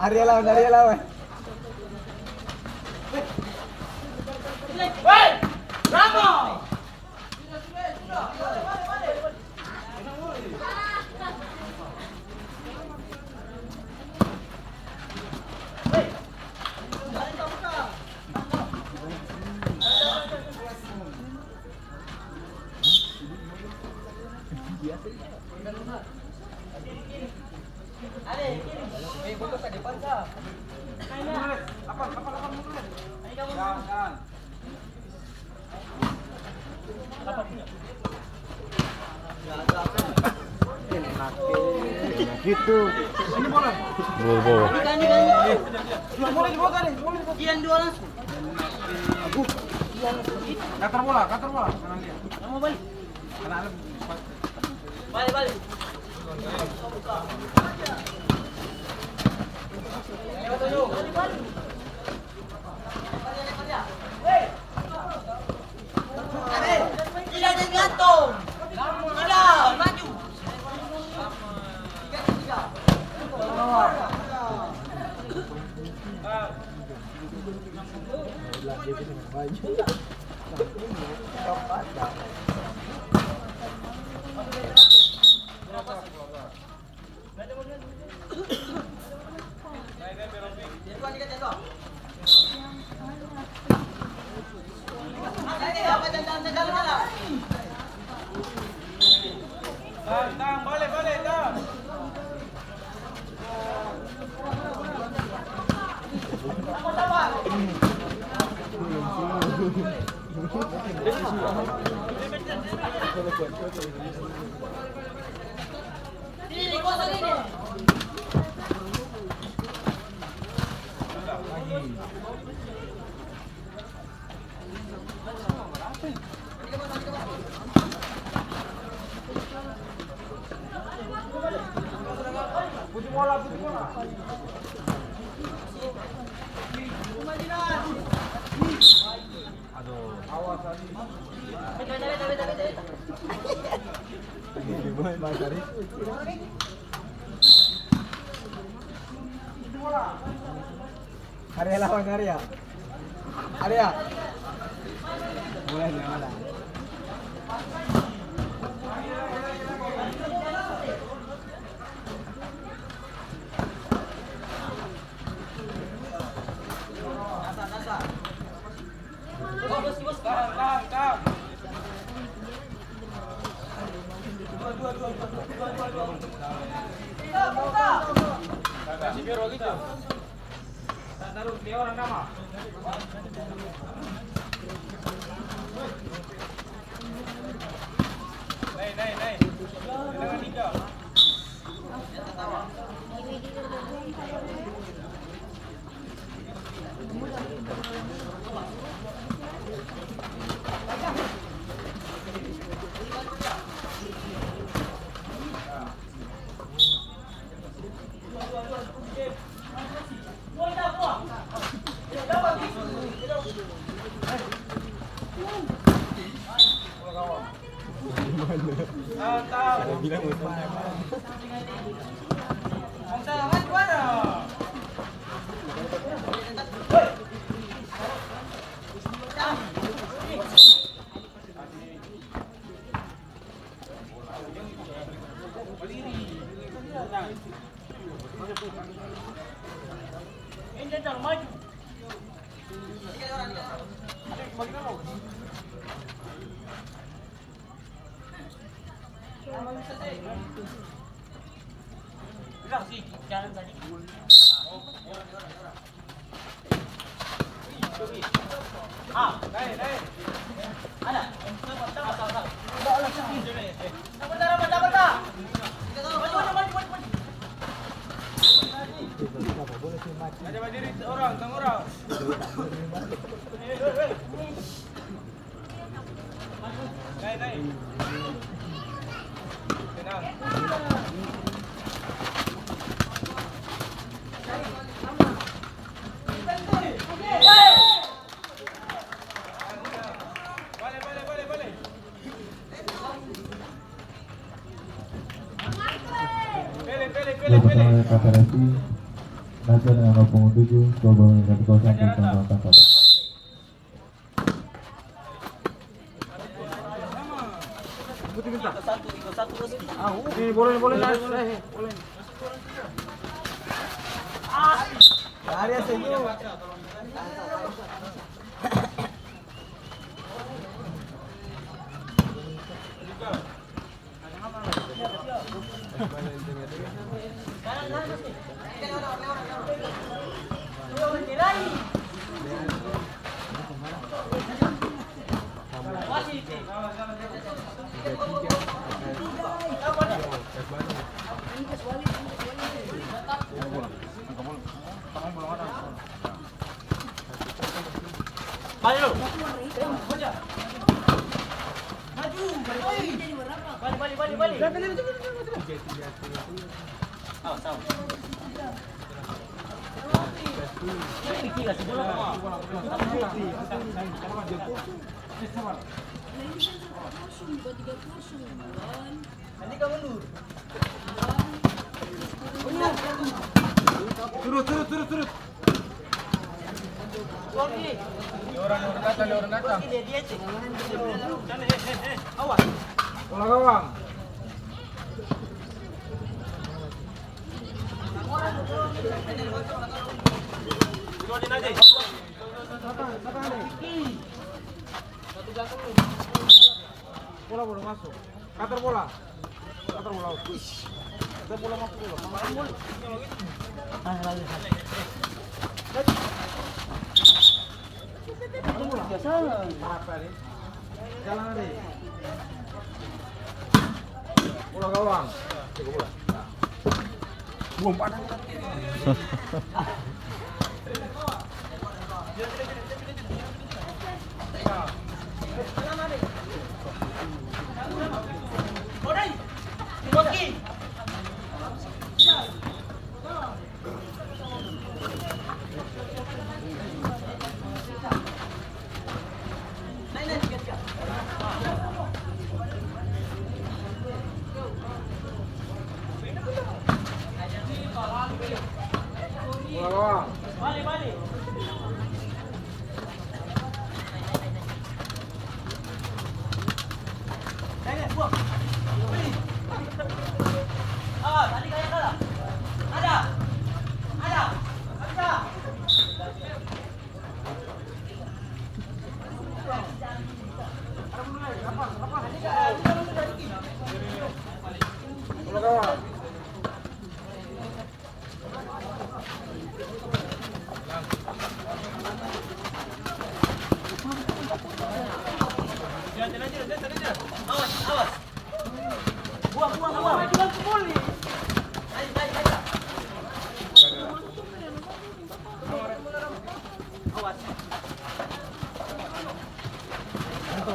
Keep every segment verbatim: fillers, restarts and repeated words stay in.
Arya lawan, Arya lawan. Enak gitu. Ini bola. Bola, bola. Bola dibawa tadi, bola dibawa. Ian dua langsung. Katar bola, katar bola. Kanan dia. Yang mau balik? Kanan ada. Balik, balik. Arya lawan Arya. Arya. Boleh, boleh, boleh. Dua pertama dari K P R S I, Naca dengan nol punggung tujuh, dua bola menit satu kosong, Sultan Bangka Kota. Nih, boleh, boleh, boleh, boleh. Lari ya, senyum. Bale lo. Maju, bale, bale. Bale, bale, bale, bale. Awas, awas. Ini kira si bola. Surut, surut, surut, surut. Bola gawang. Bola, bola masuk. Katar bola. Katar bola. Wih. Katar bola masuk bola. Main bola. Ah, lari. Jalan, Ade. Bola gawang.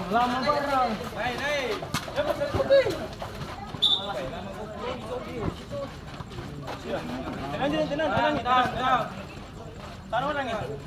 Lama barang. Tenang, tenang, tenang, tenang, tenang. Taruh orang ini.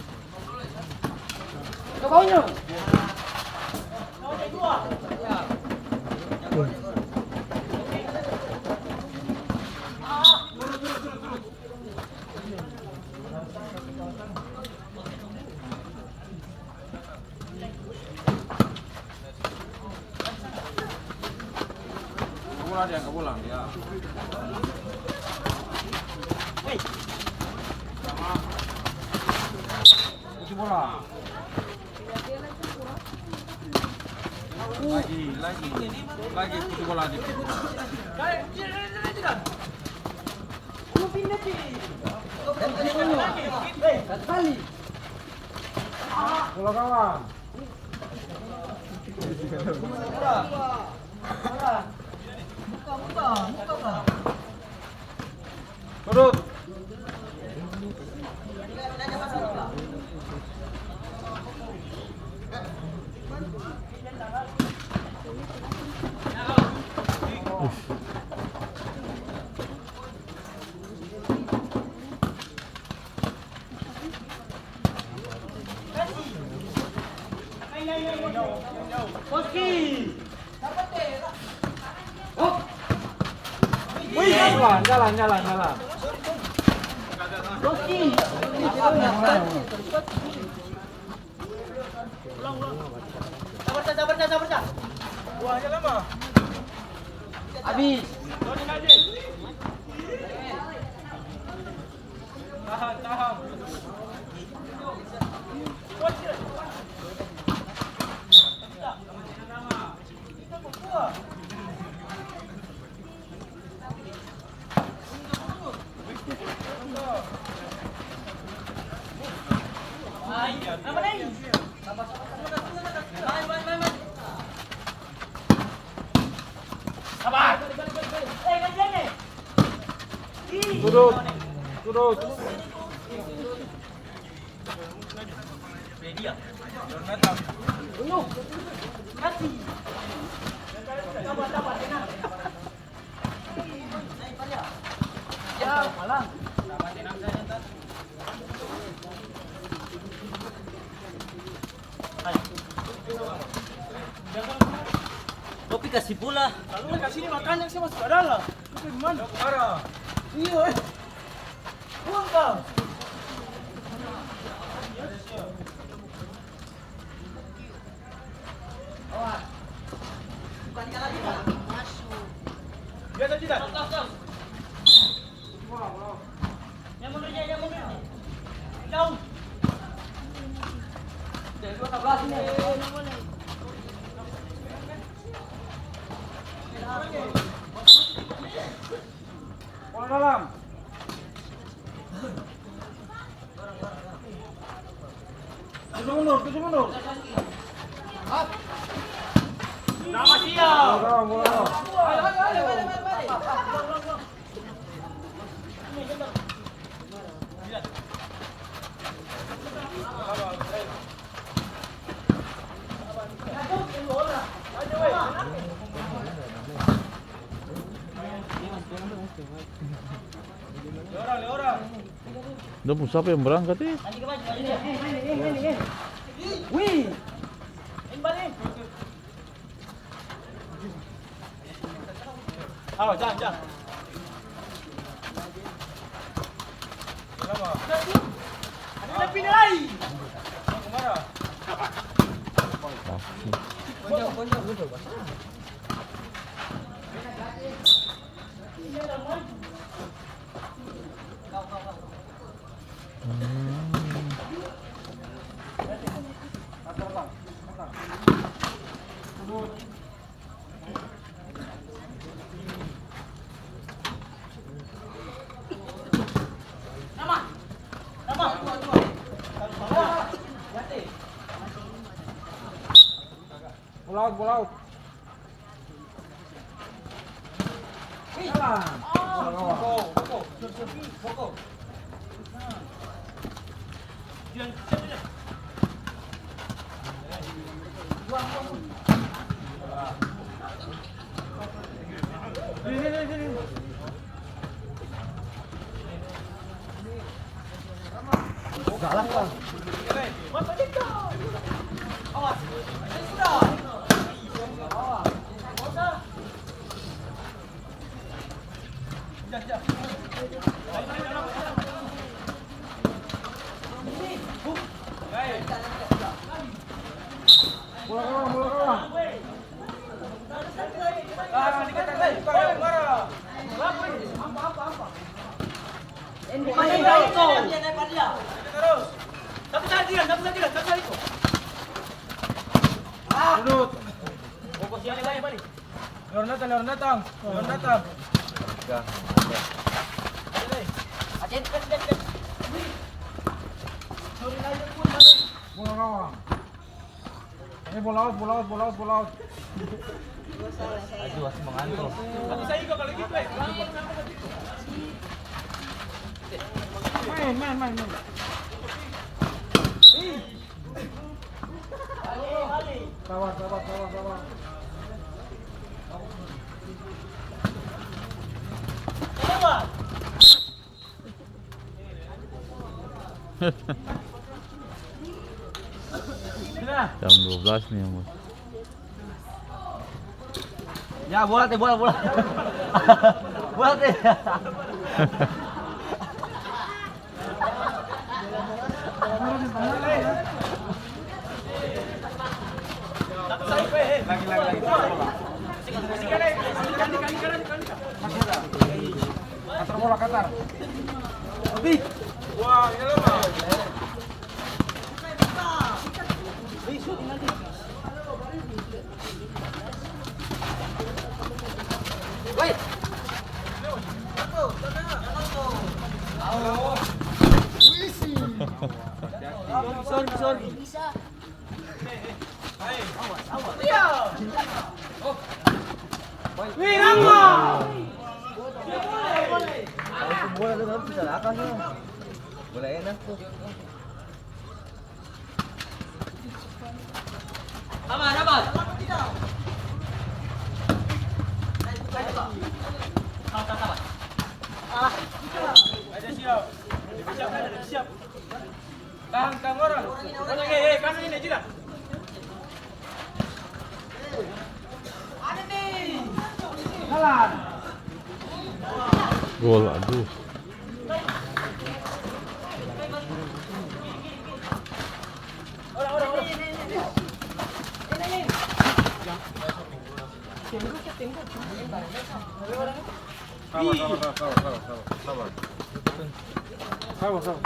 Bola dia, ke bola dia. Putus bola. Lagi, lagi. Lagi putus bola dia. Bola gawang. Turun. Jalan, jalan, jalan, jalan. Sabar, sa, sabar, sa, sabar, sa. Buahnya lama. Habis. Tahan, tahan. Sabar. Turun. Turun. Kopi kasi pula. Kalau kasi ini makan yang saya masuk ke dalam. Itu di mana? Iya, eh. Buang, Bang. Bola dalam. Mundur, mundur. Nama siap. Dong pung sapa yang berangkat, eh? Wih. Awas, jang, jang. Ada pindah lai. Bola out, bola out. Satu saja, satu saja, satu saja. Sudut. Lewat datang, lewat datang, lewat datang. Bola gawang. Eh, bola out, bola out, bola out, bola out. Aduh, masih mengantuk. Main, main, main, main. Ih. Sabar, sabar, sabar, sabar. Jam dua belas nih, Bos. Ya, bola teh, bola, bola. Bola teh. Katar bola, Katar. Lebih. Sorry, sorry. Wirama. Bola enak tuh. Aman, aman. Ada siap. Siap, ada siap. Tahan, tahan orang. Orang, eh, eh, kanan ini, Cina. Jalan. Gol, aduh. Sabar, sabar, sabar, sabar, sabar, sabar. Sabar, sabar.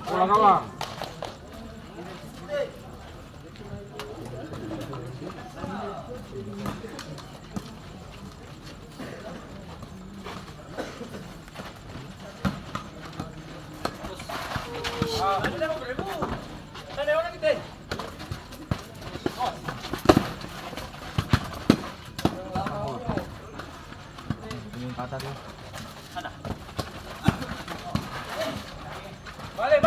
Bola gawang. Bale,